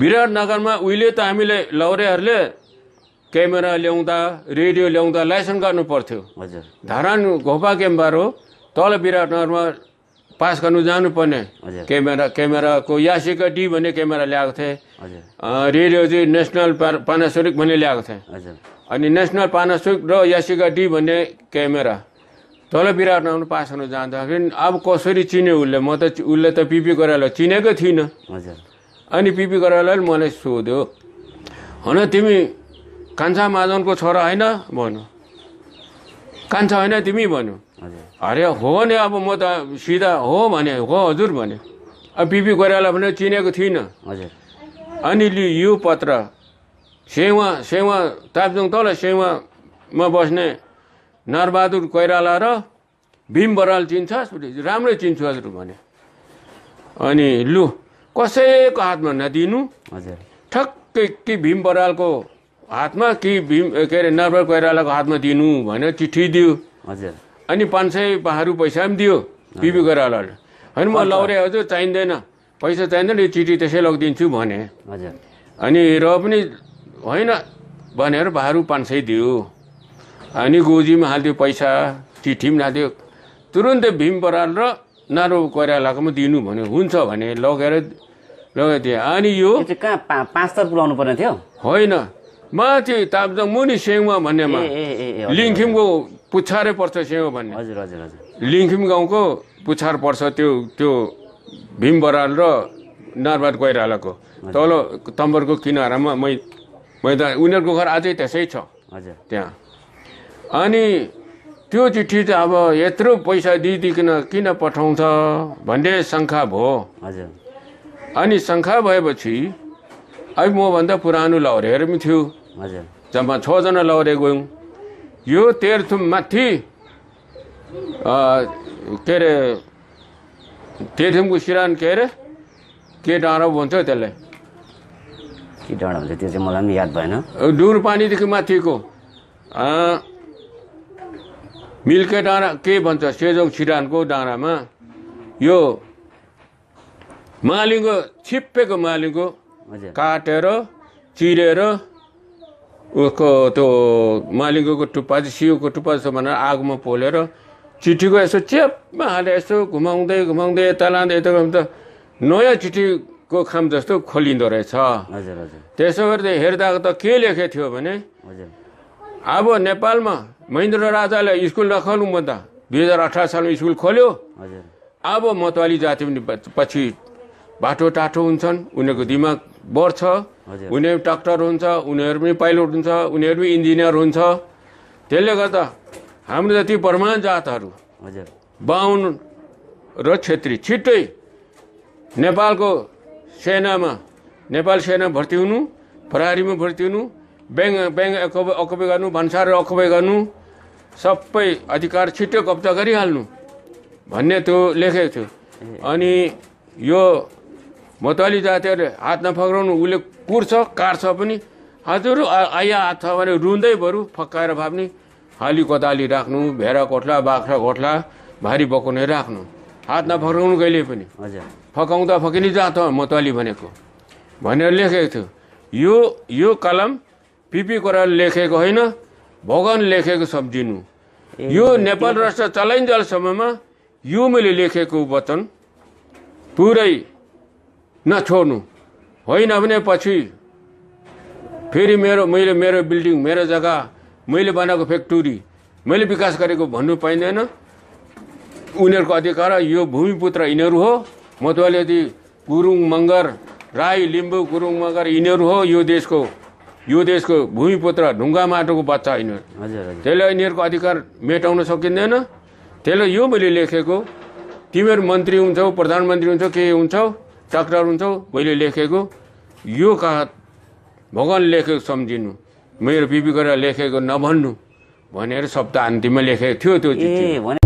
विराटनगरमा उहिले त हामीले लौरेहरूले क्यामेरा ल्याउँदा रेडियो ल्याउँदा लाइसेन्स गर्नु पर्थ्यो हजुर धरान घोपा क्याम्बार हो तल विराटनगरमा पास गर्नु जानुपर्ने क्यामेराको यासिका डी भन्ने क्यामेरा ल्याएको थिएँ रेडियो चाहिँ नेसनल पानासोनिक भन्ने ल्याएको थिएँ अनि नेसनल पानासोनिक र यासिका डी भन्ने क्यामेरा तल विराटनगर पास गर्नु जाँदाखेरि अब कसरी चिन्यो उसले त पिपी गरेर चिनेको थिइनँ अनि पिपी गरेर मलाई सोध्यो होइन तिमी कान्छा महाजनको छोरा होइन भन्यो कान्छा होइन तिमी भन्यो अरे हो नि अब म त सिधा हो भने हो हजुर भने अब पिपी कोइराला भने चिनेको थिइनँ अनि यो पत्र सेवा ताप्जुङ तल सेवामा बस्ने नरबहादुर कोइराला र भीम बराल चिन्छस् राम्रै चिन्छु हजुर भने अनि लु कसैको हातमा नदिनु ठक्कै कि भीम बरालको हातमा कि भीम के अरे नरबहादुर कोइरालाको हातमा दिनु भनेर चिठी दियो अनि 500 पैसा पनि दियो पिपी कोइरालाले होइन म लौरे हजुर चाहिँदैन पैसा चाहिँदैन यो चिठी त्यसै लगिदिन्छु भने अनि र पनि होइन भनेर बहारु 500 दियो अनि गोजीमा हालिदियो पैसा चिठी पनि हालिदियो तुरुन्तै भीम बराल र नरबहादुर कोइरालाकोमा दिनु भन्यो हुन्छ भने लगाइदिए अनि यो कहाँ 5 तर पुऱ्याउनु पर्ने थियो होइन माथि ताप्जुङ मुनि सेङमा भन्नेमा लिङखिमको पुच्छारै पर्छ सेवा भन्ने लिङखिम गाउँको पुच्छार पर्छ त्यो भीम बराल र नरबहादुर कोइरालाको तल तम्बरको किनारामा मैदान उनीहरूको घर अझै त्यसै छ त्यहाँ अनि त्यो चिठी चाहिँ अब यत्रो पैसा दिइदिकन किन पठाउँछ भन्ने शङ्का भयो अनि शङ्का भएपछि अब मभन्दा पुरानो लौरेहरू पनि थियो जम्मा 6 जना लौरे गयौँ यो तेह्रथुम माथि के अरे तेह्रथुमको सिरान के अरे के डाँडा भन्छ त्यसलाई के डाँडा भन्छ त्यो चाहिँ मलाई पनि याद भएन डुर पानीदेखि माथिको मिल्के डाँडा के भन्छ सेजोङ सिरानको डाँडामा यो मालिङको छिप्पेको मालिङको काटेर चिरेर उसको त्यो मालिङ्गोको टुप्पा चाहिँ सियोको टुप्पा जस्तो भनेर आगोमा पोलेर चिठीको यसो चेपमा हालेर यसो घुमाउँदै यता लाँदै यता त नयाँ चिठीको खाम जस्तो खोलिँदो रहेछ त्यसो गर्दा हेर्दाको त के लेखेको थियो भने अब नेपालमा महेन्द्र राजाले स्कुल नखोल्नु म त 2018 सालमा स्कुल खोल्यो अब मतवाली जाति पनि पछि बाटो टाटो हुन्छन् उनीहरूको दिमाग बढ्छ उनीहरू डाक्टर हुन्छ उनीहरू पनि पाइलट हुन्छ उनीहरू पनि इन्जिनियर हुन्छ त्यसले गर्दा हाम्रो जति परमान जातहरू बाहुन र क्षेत्री छिट्टै नेपालको सेनामा नेपाल सेना भर्ती हुनु प्रहरीमा भर्ती हुनु ब्याङ्क अकुपै गर्नु भन्सार अकुपै गर्नु सबै अधिकार छिट्टै कब्जा गरिहाल्नु भन्ने त्यो लेखेको थियो अनि यो मतवाली जातिहरूले हात नफक्राउनु उसले कुर्छ काट्छ पनि हजुर आया हात छ भने रुँदै बरु फकाएर भए पनि हाली कोदाली राख्नु भेडा कोठला बाख्रा कोठला भारी बकुने राख्नु हात नफक्राउनु कहिले पनि फकाउँदा फकिने जात हो मतवाली भनेको भनेर लेखेको थियो यो कलम पिपी कोइराला लेखेको होइन भगवान लेखेको सम्झिनु यो नेपाल राष्ट्र चलाइन्जेलसम्ममा यो मैले लेखेको वचन पुरै नछोड्नु होइन भने पछि फेरि मैले बिल्डिङ मेरो जग्गा मैले बनाएको फ्याक्ट्री मैले विकास गरेको भन्नु पाइँदैन उनीहरूको अधिकार यो भूमिपुत्र यिनीहरू हो मतवाली गुरुङ मगर राई लिम्बू गुरुङ मगर यिनीहरू हो यो देशको भूमिपुत्र ढुङ्गा माटोको बच्चा यिनीहरू त्यसले यिनीहरूको अधिकार मेटाउन सकिँदैन त्यसले यो मैले लेखेको तिमीहरू मन्त्री हुन्छौ प्रधानमन्त्री हुन्छौ के हुन्छौ डाक्टर हुन्छौ मैले लेखेको यो भगवान लेखेको सम्झिनु मेरो पिपी गरेर लेखेको नभन्नु भनेर शब्द अन्तिममा लेखेको थियो त्यो चिठी